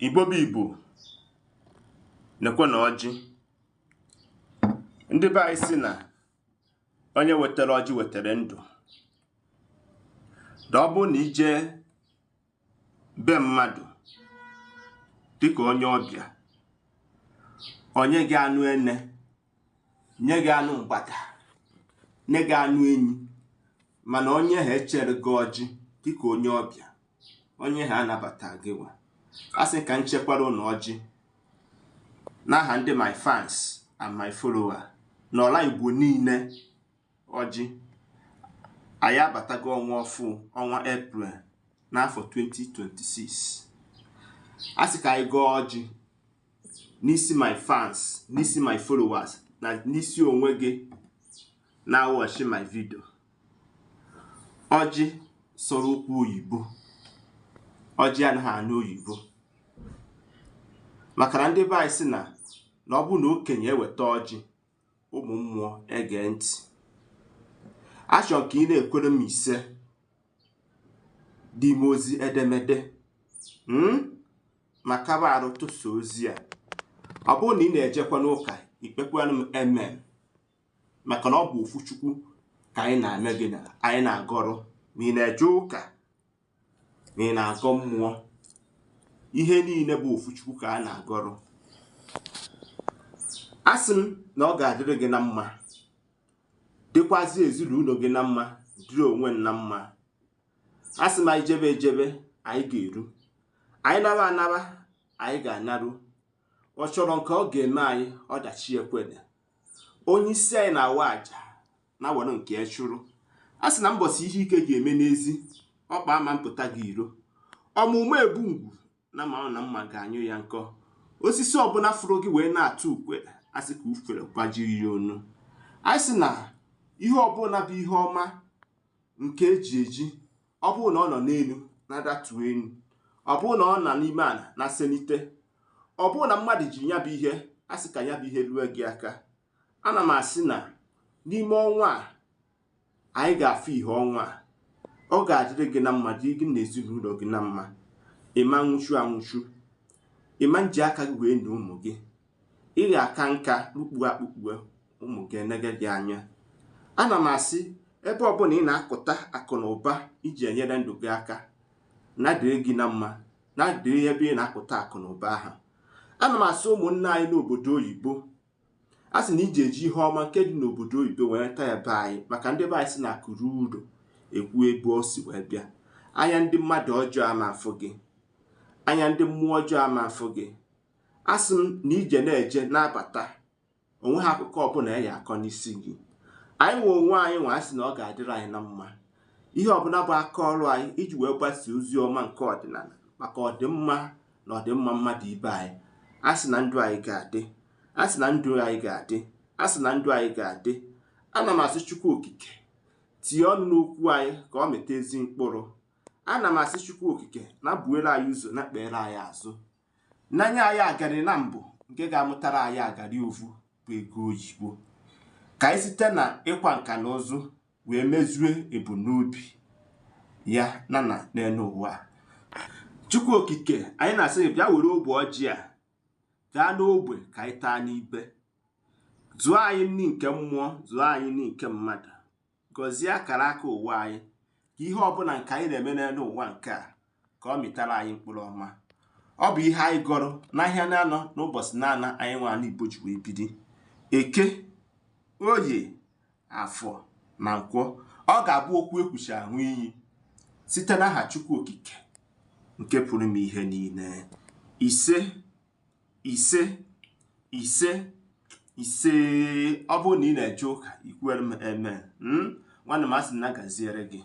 Igbo bụ Igbo, nekwe na ọjị. Ndị be anyị sị na onye wetara ọjị wetara ndụ. Na ọ bụrụ na i jee be mmadụ dịka onye ọbịa, o nye gị anụ ene, nye gị anụ mgbada, nye gị anụ enyi, mana onye ha echere gị ọjị dịka onye ọbịa, onye ha anabata gị nwa. A sị ka m chekwara ụnụ ọjị n'aha ndị my fans and my follower n'ọla Igbo niile. Ọjị anyị abatago ọnwa ọfụ, ọnwa April n'afọ 2026. A sị ka anyị gọọ ọjị n'isi my fans, n'isi my followers na n'isi onwe gị na-awatchi my video. Ọjị sọrọ okwu oyibo, ọjị anaghị anụ oyibo, maka na ndị be anyị sị na na ọ bụrụ na okenye eweta ọjị, ụmụ mmụọ ege ntị. Achọrọ ka ị na-ekwere m ise dị ime ozi edemede ma kaba arụ tụsa ozi a. Ọ bụrụ na ị na-ejekwa n'ụka, ikpekwanụ m amen, maka na ọ bụ ofu Chukwu ka anyị na-eme gị na anyị na-agọrọ. Ma ị na-eje ụka, ma ị na-agọ mmụọ, ihe niile bụ ofu Chukwu ka a na-agọrọ. Asị m na ọ ga-adịrị gị na mma, dịkwazị ezinụlọ gị na mma, dịrị onwe m na mma. Asị m anyị jebe ejebe, anyị ga-eru. Anyị naba anaba, anyị ga-anaru. Ọ chọrọ nke ọ ga-eme anyị ọdachi ekwene. Onye isi anyị na-awa àjà na were nke ya chụrụ. A sị na mbọsị ihe ike ga-eme n'ezi ọkpa ama mpụta gị iro. Ọmụmụ ebu ngwu na ma na mma ga-anyụ ya nkọ. Osisi ọbụla fụrụ gị wee na-atụ ukwe, asị ka ufere gbajiri ya onu. Anyị sị na ihe ọbụla bụ ihe ọma nke eji eji, ọ bụrụ na ọ nọ n'elu na-adatu elu, ọ bụrụ na ọ nọ n'ime ala na senite, ọ bụrụ na mmadụ ji ya bụ ihe, asị ka ya bụ ihe rue gị aka. Ana m asị na n'ime ọnwa a anyị ga-afụ ihe ọnwa a, ọ ga-adịrị gị na mma, dị gị na ezinụlọ gị na mma. Ịma nwụchu anwụchu, ịma nji aka gị wee na ụmụ gị, ị ga-aka nka kpukpu akpukpu, ụmụ gị enege gị anya. Ana m asị ebe ọbụla ị na-akụta akụ na ụba iji enyere ndụ gị aka, na-adịrị gị na mma, na-adịrị ebe ị na-akụta akụ na ụba ahụ. Ana m asị ụmụnne anyị n'obodo oyibo, a sị na iji eji ihe ọma nke dị n'obodo oyibo wee taa ebe anyị, maka ndị be anyị sị na akụrụ uru ekwu ebe o si wee bịa. Anya ndị mmadụ ọjọọ ama afụ gị, anya ndị mmụọ ọjọọ ama afụ gị. Asị m na ije na-eje na-abata, onwe ha akụkọ ọbụla ya akọ n'isi gị. Anyị nwe onwe anyị nwe, asị na ọ ga-adịrị anyị na mma. Ihe ọbụla bụ aka ọrụ anyị iji wee gbasaa ozi ọma nke ọdịnala maka ọdịmma na ọdịmma mmadụ ibe anyị, asị na ndụ anyị ga-adị, asị na ndụ anyị ga-adị, asị na ndụ anyị ga-adị. Ana m asị Chukwu Okike tinye ọnụ n'okwu anyị ka ọ mịta ezi mkpụrụ. Ana m asị Chukwu Okike na buere anyị ụzọ na kpere anyị azụ, n'anya anyị agarị na mbụ nke ga-amụtara anyị agarị ovu bụ ego oyibo, ka anyị site na ịkwa nka na ụzụ wee mezue ebumnobi ya na na n'elu ụwa. Chukwu Okike, anyị na-asị gị bịa were ogbe ọjị a gaa n'ogbe ka anyị taa n'ibe. Zụọ anyị nri nke mmụọ, zụọ anyị nri nke mmadụ, gọzie akara aka ụwa anyị, ka ihe ọbụla nke anyị na-eme n'elu ụwa nke a ka ọ mịtara anyị mkpụrụ ọma. Ọ bụ ihe anyị gọrọ n'ahịa na-anọ n'ụbọchị na-ana anyị nwe ala Igbo ji wee biri. Eke, Oye, Afọ na Nkwọ, ọ ga-abụ okwu ekwuchi ahụ iyi site n'aha Chukwu Okike nke pụrụ ime ihe niile. Ise, ise, ise, ise. Ọ bụrụ na ị na-eje ụka, ikwere m amen. Nwanne m, asị m na gaziere gị.